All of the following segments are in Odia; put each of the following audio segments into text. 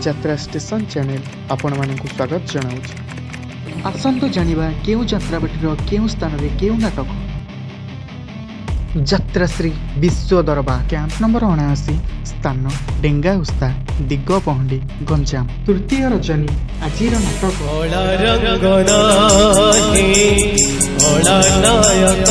ଯାତ୍ରା ଷ୍ଟେସନ ଚ୍ୟାନେଲ ଆପଣମାନଙ୍କୁ ସ୍ୱାଗତ ଜଣାଉଛି। ଆସନ୍ତୁ ଜାଣିବା କେଉଁ ଯାତ୍ରାପାଟିର କେଉଁ ସ୍ଥାନରେ କେଉଁ ନାଟକ। ଯାତ୍ରାଶ୍ରୀ ବିଶ୍ୱ ଦରବାର, କ୍ୟାମ୍ପ ନମ୍ବର 79, ସ୍ଥାନ ଡେଙ୍ଗାଉସ୍ତା, ଦିଗପହଣ୍ଡି, ଗଞ୍ଜାମ। ତୃତୀୟ ରଜନୀ, ଆଜିର ନାଟକ। କଳା ରଙ୍ଗ ନାହିଁ କଳା ନାୟକ,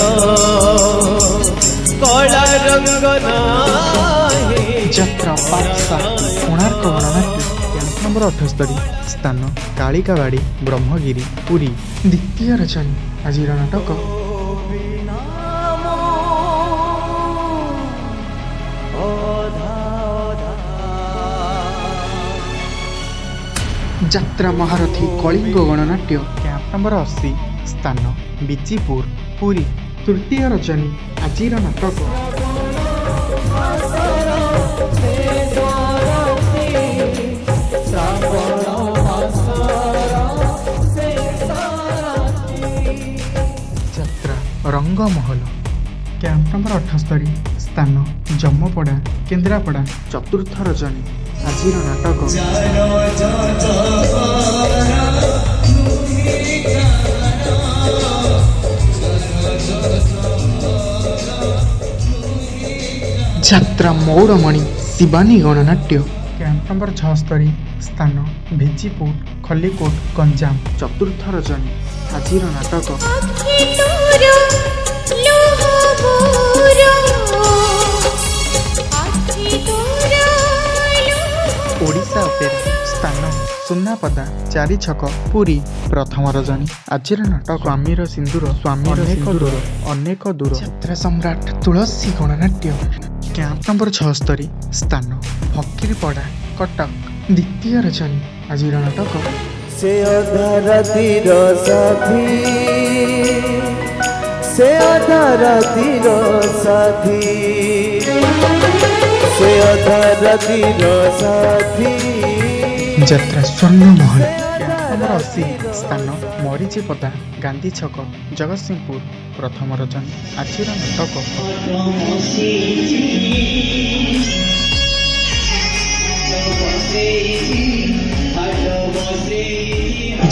କଳା ରଙ୍ଗ ନାହିଁ। ଯାତ୍ରା ବାଦଶାହ କୋଣାର୍କ ଗଣନାଟ୍ୟ, କ୍ୟାମ୍ପ ନମ୍ବର 78, ସ୍ଥାନ କାଳିକାବାଡ଼ି, ବ୍ରହ୍ମଗିରି, ପୁରୀ। ଦ୍ୱିତୀୟ ରଜନୀ, ଆଜିର ନାଟକ। ଯାତ୍ରା ମହାରଥୀ କଳିଙ୍ଗ ଗଣନାଟ୍ୟ, କ୍ୟାମ୍ପ ନମ୍ବର 80, ସ୍ଥାନ ବିଜିପୁର, ପୁରୀ। ତୃତୀୟ ରଜନୀ, ଆଜିର ନାଟକ। ଯାତ୍ରା ରଙ୍ଗମହଲ, କ୍ୟାମ୍ପ ନମ୍ବର 78, ସ୍ଥାନ ଜମପଡ଼ା, କେନ୍ଦ୍ରାପଡ଼ା। ଚତୁର୍ଥ ରଜନୀ, ଆଜିର ନାଟକ। ଯାତ୍ରା ମଉଡ଼ମଣି ଶିବାନୀ ଗଣନାଟ୍ୟ, କ୍ୟାମ୍ପ ନମ୍ବର 76, ସ୍ଥାନ ଭିଜିପୁର, ଖଲିକୋଟ, ଗଞ୍ଜାମ। ଚତୁର୍ଥ ରଜନୀ, ଆଜିର ନାଟକ। ଆଖି ତୋର ଲୁହ ମୋର, ଆଖି ତୋର ଲୁହ। ଓଡ଼ିଶା ଅପେରା, ସ୍ଥାନ ସୁନାପଦା, ଚାରିଛକ, ପୁରୀ। ପ୍ରଥମ ରଜନୀ, ଆଜିର ନାଟକ। ସ୍ୱାମୀର ସିନ୍ଦୁର, ସ୍ୱାମୀର ସିନ୍ଦୁର ଅନେକ ଦୂର। ଯାତ୍ରା ସମ୍ରାଟ ତୁଳସୀ ଗଣନାଟ୍ୟ, କ୍ୟାମ୍ପ ନମ୍ବର 76, ସ୍ଥାନ ଫକୀରପଡ଼ା, କଟକ। ଦ୍ୱିତୀୟ ରଜନୀ, ଆଜିର ନାଟକ। ସେ ଅଧା ରାତିର ସାଥୀ, ସେ ଅଧା ରାତିର ସାଥୀ, ସେ ଅଧା ରାତିର ସାଥୀ। ଯାତ୍ରା ସ୍ୱର୍ଣ୍ଣମହଲ, କ୍ୟାମ୍ପ ନମ୍ବର 80, ସ୍ଥାନ ମରିଚିପଦା, ଗାନ୍ଧୀ ଛକ, ଜଗତସିଂହପୁର। ପ୍ରଥମ ରଜନୀ, ଆଜିର ନାଟକ।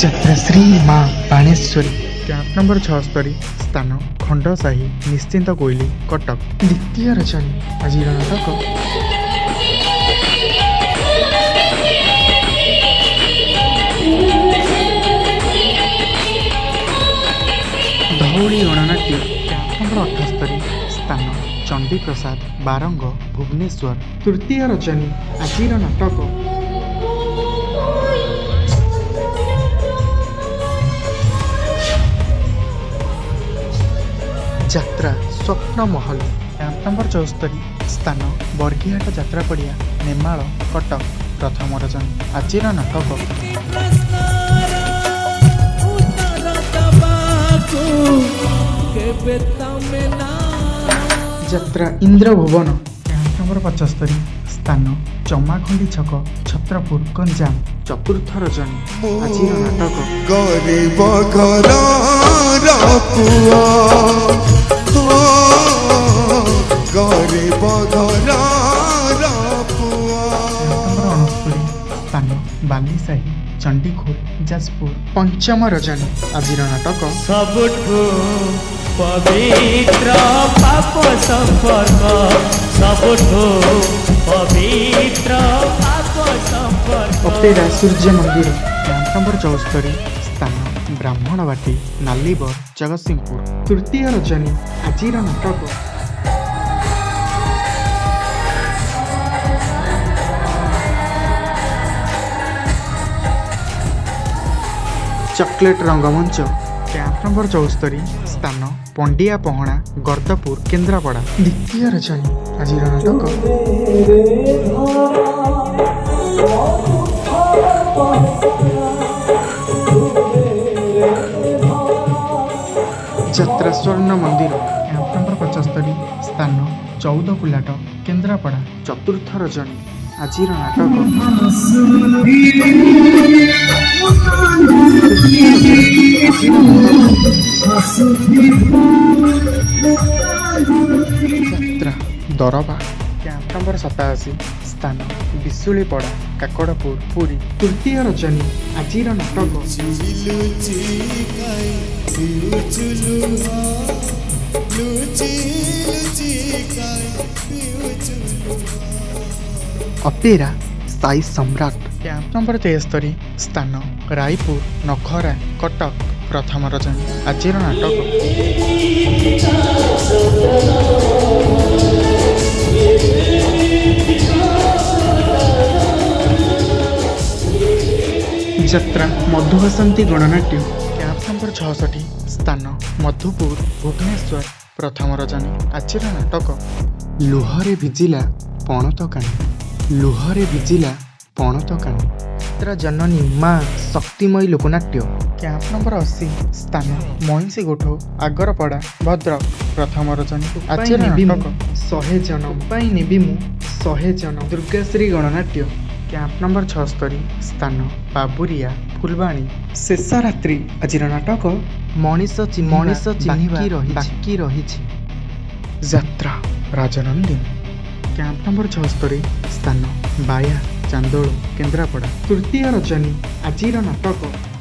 ଯାତ୍ରା ଶ୍ରୀ ମା ବାଣେଶ୍ୱରୀ, କ୍ୟାମ୍ପ ନମ୍ବର 76, ସ୍ଥାନ ଖଣ୍ଡସାହି, ନିଶ୍ଚିନ୍ତ କୋଇଲି, କଟକ। ଦ୍ୱିତୀୟ ରଜନୀ, ଆଜିର ନାଟକ। ଧଉଳି ଗଣନାଟ୍ୟ, କ୍ୟାମ୍ପ ନମ୍ବର 78, ସ୍ଥାନ ଚଣ୍ଡୀପ୍ରସାଦ, ବାରଙ୍ଗ, ଭୁବନେଶ୍ୱର। ତୃତୀୟ ରଜନୀ, ଆଜିର ନାଟକ। ଯାତ୍ରା ସ୍ୱପ୍ନ ମହଲ, କ୍ୟାମ୍ପ ନମ୍ବର 74, ସ୍ଥାନ ବର୍ଗିହାଟ ଯାତ୍ରା ପଡ଼ିଆ, ନେମାଳ, କଟକ। ପ୍ରଥମ ରଜନୀ, ଆଜିର ନାଟକ। ଉତ୍ତର ଦବାକୁ କେବେ ତମେ ନା। ଯାତ୍ରା ଇନ୍ଦ୍ରଭୁବନ, କ୍ୟାମ୍ପ ନମ୍ବର 75, ସ୍ଥାନ ଚମାଖଣ୍ଡି ଛକ, ଛତ୍ରପୁର, ଗଞ୍ଜାମ। ଚତୁର୍ଥ ରଜନୀ, ଆଜିର ନାଟକ। ଗରିବ ଘରର ପୁଅ, ଗରିବ ଘରର ପୁଅ। କ୍ୟାମ୍ପ ନମ୍ବର 69, ସ୍ଥାନ ବାଲିସାହି, ଚଣ୍ଡିଖୋଲ, ଯାଜପୁର। ପଞ୍ଚମ ରଜନୀ, ଆଜିର ନାଟକ। ସବୁଠୁ ପବିତ୍ର ପାପ ସମ୍ପର୍କ, ସବୁଠୁ ପବିତ୍ର ପାପ ସମ୍ପର୍କ। ଅପେରା ସୂର୍ଯ୍ୟ ମନ୍ଦିର, କ୍ୟାମ୍ପ ନମ୍ବର 74, ସ୍ଥାନ ବ୍ରାହ୍ମଣବାଟି, ନାଲିବର, ଜଗତସିଂହପୁର। ତୃତୀୟ ରଜନୀ, ଆଜିର ନାଟକ। ଚକୋଲେଟ ରଙ୍ଗମଞ୍ଚ, କ୍ୟାମ୍ପ ନମ୍ବର 74, ସ୍ଥାନ ପଣ୍ଡିଆ ପହଣା, ଗର୍ଦ୍ଦପୁର, କେନ୍ଦ୍ରାପଡ଼ା। ଦ୍ୱିତୀୟ ରଜନୀ, ଆଜିର ନାଟକ। ଯାତ୍ରା ସ୍ୱର୍ଣ୍ଣ ମନ୍ଦିର, କ୍ୟାମ୍ପ ନମ୍ବର 75, ସ୍ଥାନ 14 କୁଲାଟ, କେନ୍ଦ୍ରାପଡ଼ା। ଚତୁର୍ଥ ରଜନୀ, ଆଜିର ନାଟକ। ତୃତୀୟ ରଜନୀ, ଆଜିର ନାଟକ। ଯାତ୍ରା ଦରବା, କ୍ୟାମ୍ପ ନମ୍ବର 87, ସ୍ଥାନ ସ୍ଥାନ ବିଶୁଳିପଡ଼ା, କାକଟପୁର, ପୁରୀ। ତୃତୀୟ ରଜନୀ ଆଜିର ନାଟକ ଲୁଚି କାଇଁ ପିଉଛୁ ଲୁହ, ଲୁଚି ଲୁଚି କାଇଁ ପିଉଛୁ ଲୁହ। ଅପେରା ସାଇ ସମ୍ରାଟ। କ୍ୟାମ୍ପ ନମ୍ବର 73, ସ୍ଥାନ ରାୟପୁର, ନଖରା, କଟକ। ପ୍ରଥମ ରଜନୀ ଆଜିର ନାଟକ ଯାତ୍ରା ମଧୁବାସନ୍ତୀ ଗଣନାଟ୍ୟ। କ୍ୟାମ୍ପ ନମ୍ବର 66, ସ୍ଥାନ ମଧୁପୁର, ଭୁବନେଶ୍ୱର। ପ୍ରଥମ ରଜନୀ ଆଜିର ନାଟକ ଲୁହରେ ଭିଜିଲା ପଣତ କାନି, ଲୁହରେ ଭିଜିଲା ପଣତ କାନି। ଯାତ୍ରା ଜନନୀ ମା ଶକ୍ତିମୟୀ ଲୋକନାଟ୍ୟ। କ୍ୟାମ୍ପ ନମ୍ବର 80, ସ୍ଥାନ ମଇଁଷିଗୋଠ, ଆଗରପଡ଼ା, ଭଦ୍ରକ। ପ୍ରଥମ ରଜନୀ ଆଜିର ନେବି ମୁଁ ନାଟକ 100 ଜନମ ପାଇଁ ନେବି ମୁଁ 100 ଜନମ, ଦୁର୍ଗାଶ୍ରୀ ଗଣନାଟ୍ୟ। କ୍ୟାମ୍ପ ନମ୍ବର 76, ସ୍ଥାନ ବାବୁରିଆ, ଫୁଲବାଣୀ। ଶେଷ ରାତ୍ରି ଆଜିର ନାଟକ ମଣିଷ ଚିହ୍ନିବା ମଣିଷ ଚିହ୍ନିବା ବାକି ରହିଛି, ବାକି ରହିଛି। ଯାତ୍ରା ରାଜନନ୍ଦିନୀ। କ୍ୟାମ୍ପ ନମ୍ବର 76, ସ୍ଥାନ ବାୟା, ଚାନ୍ଦୋଳ, କେନ୍ଦ୍ରାପଡ଼ା। ତୃତୀୟ ରଜନୀ ଆଜିର ନାଟକ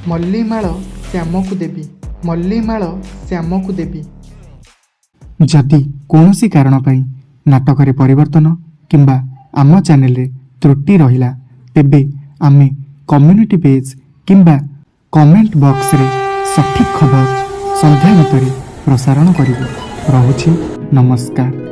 ମଲ୍ଲିମାଳ ଶ୍ୟାମକୁ ଦେବୀ, ମଲ୍ଲିମାଳ ଶ୍ୟାମକୁ ଦେବୀ। ଯଦି କୌଣସି କାରଣ ପାଇଁ ନାଟକରେ ପରିବର୍ତ୍ତନ କିମ୍ବା ଆମ ଚ୍ୟାନେଲରେ ତ୍ରୁଟି ରହିଲା, ତେବେ ଆମେ କମ୍ୟୁନିଟି ପେଜ୍ କିମ୍ବା କମେଣ୍ଟ ବକ୍ସରେ ସଠିକ୍ ଖବର ସନ୍ଧ୍ୟା ଭିତରେ ପ୍ରସାରଣ କରିବୁ। ରହୁଛି, ନମସ୍କାର।